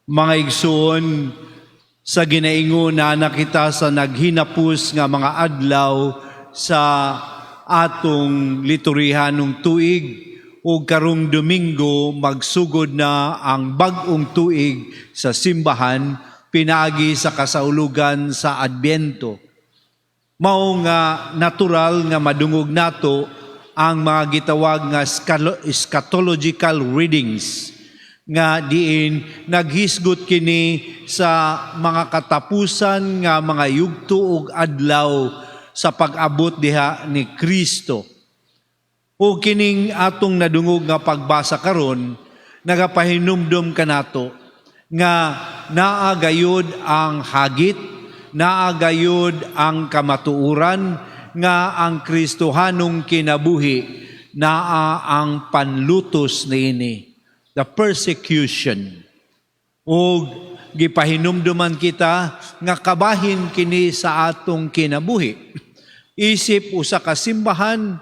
Mga igsoon, sa ginaingon na kita sa naghinapos nga mga adlaw sa atong liturhihanong tuig ug karong Domingo magsugod na ang bag-ong tuig sa simbahan pinaagi sa kasaulugan sa Adbyento. Mao nga natural nga madungog nato ang mga gitawag nga eschatological readings nga diin naghisgot kini sa mga katapusan nga mga yugto ug adlaw sa pag-abot diha ni Kristo. O kining atong nadungog nga pagbasa karon, nagapahinumdom kanato nga naa gayud ang hagit, naa gayud ang kamatuoran nga ang Kristohanong kinabuhi naa ang panlutos niini, the persecution. O gipahinumduman kita nga kabahin kini sa atong kinabuhi. Isip usa ka simbahan,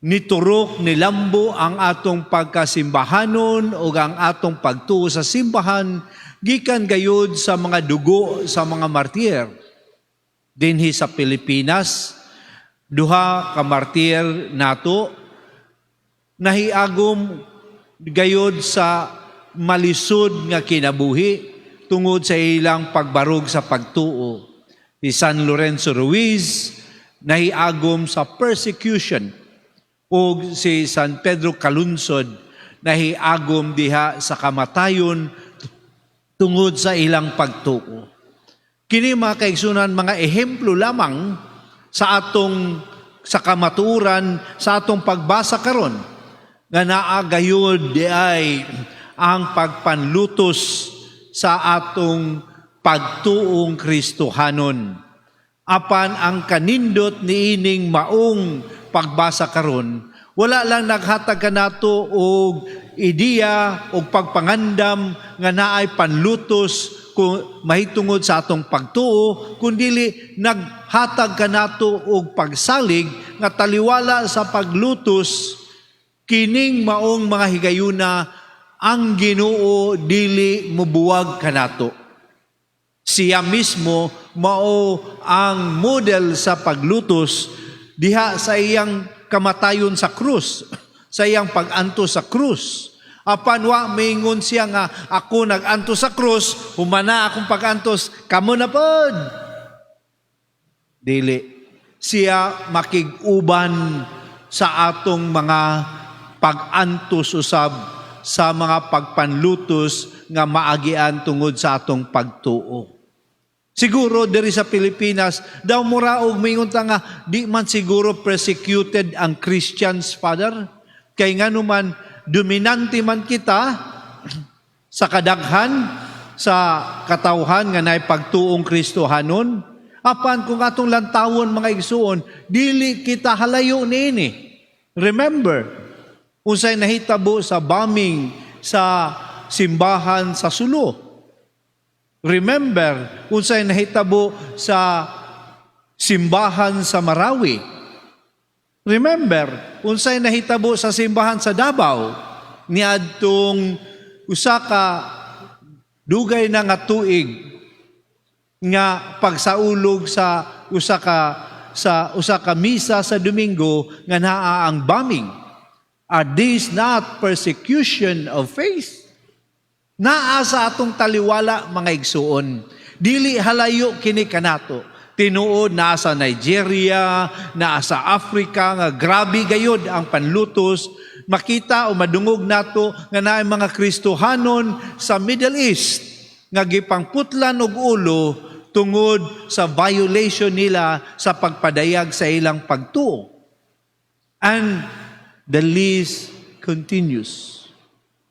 niturok, nilambo ang atong pagkasimbahanon o ang atong pagtuo sa simbahan gikan gayud sa mga dugo sa mga martir. Dinhi sa Pilipinas, duha ka martir nato nahiagom gayod sa malisod nga kinabuhi tungod sa ilang pagbarog sa pagtuo. Si San Lorenzo Ruiz nahiagom sa persecution ug si San Pedro Calungsod nahiagom diha sa kamatayon tungod sa ilang pagtuo. Kini, mga kaigsunan, mga ehemplo lamang sa atong sa kamatuoran sa atong pagbasa karon nga naa gayud diay ang pagpanlutos sa atong pagtuong Kristohanon. Apan ang kanindot niining maong pagbasa karon, wala lang naghatag kanato og ideya og pagpangandam nga naay panlutos kung mahitungod sa atong pagtuo, kundili naghatag kanato og pagsalig nga taliwala sa paglutos kining maong mga higayuna, ang Ginoo dili mobuwag kanato. Siya mismo mao ang model sa paglutos diha sa iyang kamatayon sa krus, sa iyang pag-antos sa krus. Apan wa maingon siya nga ako nag-antos sa krus, humana akong pag-antos, kamo na pod. Dili. Siya makig-uban sa atong mga pag-antos usab sa mga pagpanlutos nga maagian tungod sa atong pagtuo. Siguro diri sa Pilipinas daw mura og mingon ta nga di man siguro persecuted ang Christians, Father. Kay ngano man dominante man kita sa kadaghan sa katawhan nga naay pagtuong Kristohanon. Apan kung atong lantawon, mga igsuon, dili kita halayo niini. Remember unsay nahitabo sa bombing sa simbahan sa Sulu. Remember unsay nahitabo sa simbahan sa Marawi. Remember unsay nahitabo sa simbahan sa Davao niadtong usa ka dugay na nga tuig nga pagsaulog sa usa ka misa sa Domingo nga naa ang bombing. Are these not persecution of faith? Naa sa atong taliwala, mga igsuon. Dili halayo kini kanato. Tinuod naa sa Nigeria, naa sa Africa nga grabe gayud ang panlutos. Makita o madungog nato nga naay mga Kristohanon sa Middle East nga gipangputlan og ulo tungod sa violation nila sa pagpadayag sa ilang pagtuo. And the list continues.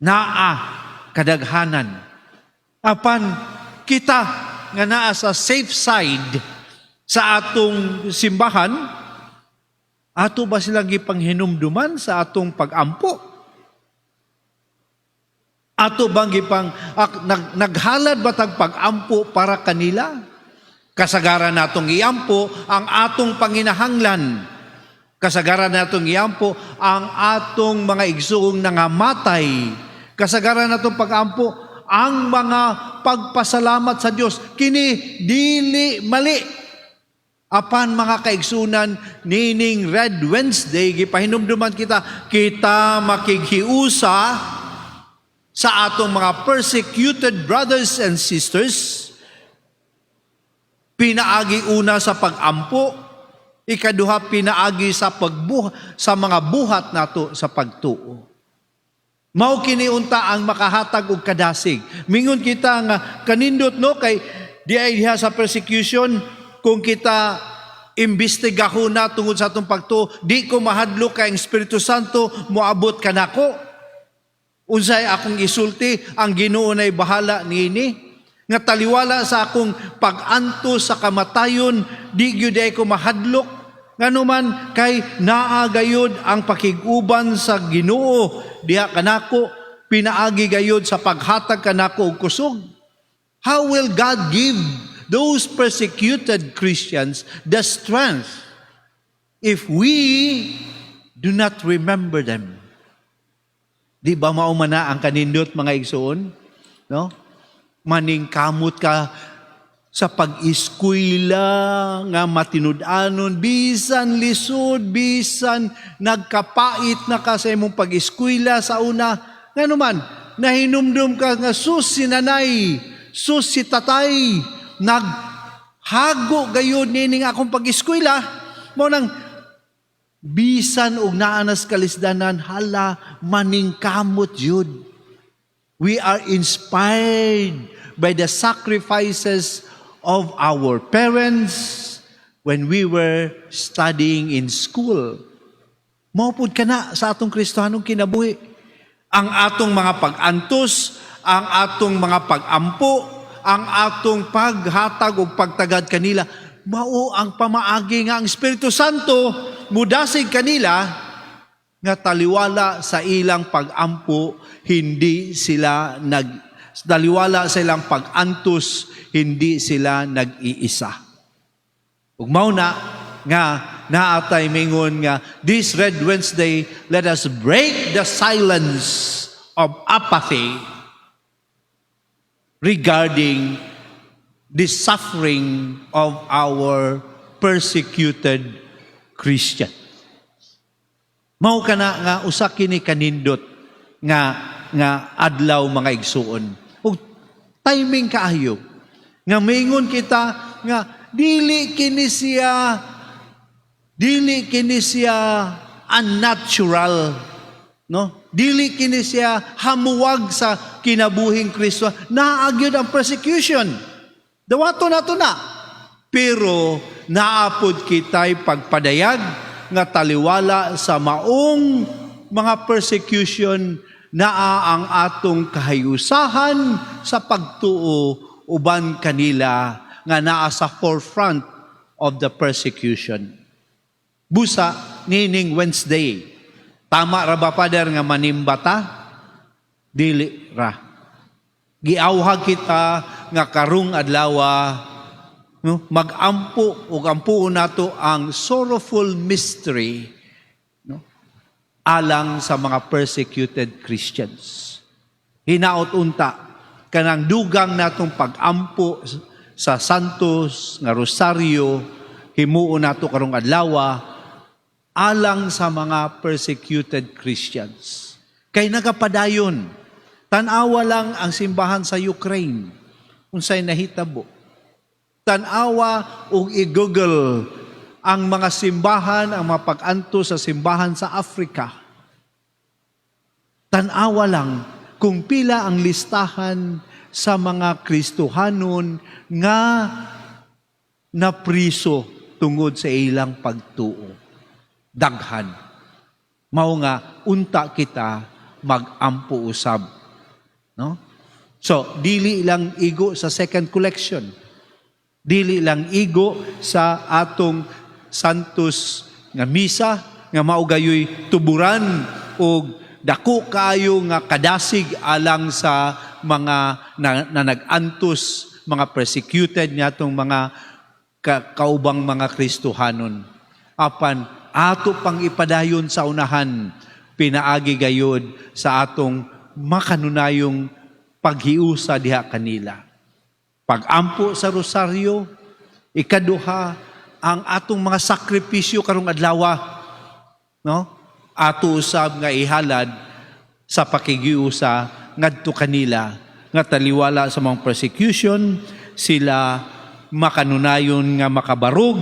Naa kadaghanan. Apan kita nga naa sa safe side sa atong simbahan, ato ba silang gipanghinumduman sa atong pag-ampo? Ato bang gipang naghalad ba tag pag-ampo para kanila? Kasagaran natong iampo ang atong panginahanglan. Kasagaran natong iampo ang atong mga igsuong nangamatay. Kasagaran natong pag-ampo ang mga pagpasalamat sa Dios. Kini dili mali. Apan, mga kaigsunan, nining Red Wednesday, gipahinumduman kita, kita makighiusa sa atong mga persecuted brothers and sisters, pinaagi una sa pag-ampo, ikaduha, pinaagi sa mga buhat nato sa pagtuo. Mao kini unta ang makahatag og kadasig. Mingon kita nga kanindot, no, kay di ay diha sa persecution, kung kita imbestigahon na tungod sa atong pagtuo, di ko mahadlok kay ang Espiritu Santo moabot kanako. Unsay akong isulti, ang Ginoo nay bahala niini. Nga taliwala sa akong pag-antos sa kamatayon, di gyud ay ko mahadlok. Nganuman kay naa gayud ang pakig-uban sa Ginoo diha kanako, pinaagi gayud sa paghatag kanako og kusog. How will God give those persecuted Christians the strength if we do not remember them? Di ba mao man na ang kanindot, mga igsoon? No? Maningkamot ka sa pag-eskwela nga matinud-anon, bisan lisod, bisan nagkapait na ka sa imong pag-eskwela sa una. Ngano man, nahinumdum ka nga, sus, si nanay, sus, si tatay, naghago gayud nining akong pag-eskwela. Mao nang bisan og naa nas kalisdanan, hala, maningkamot yun. We are inspired by the sacrifices of our parents when we were studying in school. Mao pud kana sa atong Kristohanong kinabuhi. Ang atong mga pag-antos, ang atong mga pag-ampo, ang atong paghatag ug pagtagad kanila, mao ang pamaagi nga ang Espiritu Santo mudasig kanila nga taliwala sa ilang pag-ampo, hindi sila nag taliwala sa ilang pag-antos, hindi sila nag-iisa. Ug mao na nga naatay mingon nga this Red Wednesday, let us break the silence of apathy regarding the suffering of our persecuted Christian. Mao kana nga usa kini kanindot nga adlaw, mga igsuon. Ug timing kaayo nga maingon kita nga dili kini siya unnatural, no? Dili kini siya hamuwag sa kinabuhing Kristo. Naa gyud ang persecution. Dawato nato na. Pero naa pod kita'y pagpadayag nga taliwala sa maong mga persecution, naa ang atong kahayusahan sa pagtuo uban kanila nga naa sa forefront of the persecution. Busa, nining Wednesday, tama ra ba, Father, nga manimba ta? Dili ra. Giawhag kita nga karong adlaw, no, magampo ug ampuon nato ang sorrowful mystery, no, alang sa mga persecuted Christians. Hinaot unta kanang dugang natong pagampo sa Santos nga Rosaryo, himuon nato karong adlaw alang sa mga persecuted Christians. Kay nagapadayon. Tan-awa lang ang simbahan sa Ukraine. Unsay nahitabo. Tan-awa ug i-Google ang mga simbahan, ang mga pag-antos sa simbahan sa Africa. Tan-awa lang kung pila ang listahan sa mga Kristohanon nga napriso tungod sa ilang pagtuo. Daghan. Mao nga unta kita magampo usab. No? So, dili lang igo sa second collection. Dili lang igo sa atong Santos nga misa nga mao gayoy tuburan og dako kaayo nga kadasig alang sa mga na nag-antos, mga persecuted niatong mga kaubang mga Kristohanon. Apan ato pang ipadayon sa unahan, pinaagi gayod sa atong makanunayong Paghiusa diha kanila. Pagampo sa rosaryo, ikaduha, ang atong mga sakripisyo karong adlaw, no? Ato usab nga ihalad sa pakighiusa ngadto kanila nga taliwala sa mga persecution, sila makanunayon nga makabarog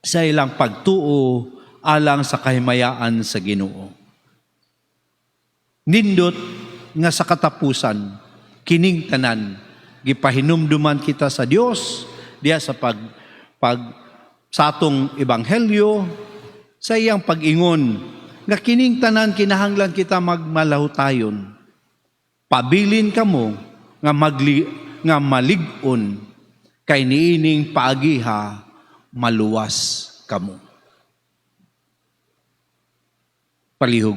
sa ilang pagtuo alang sa kahimayaan sa Ginoo. Nindot nga sa katapusan, kining tanan gipahinumduman kita sa Dios diha sa pag pag sa atong ebanghelyo, sa iyang pag-ingon nga kining tanan kinahanglan kita magmalahutayon. Pabilin kamo nga malig-on kay niining paagiha maluwas kamo. Palihog.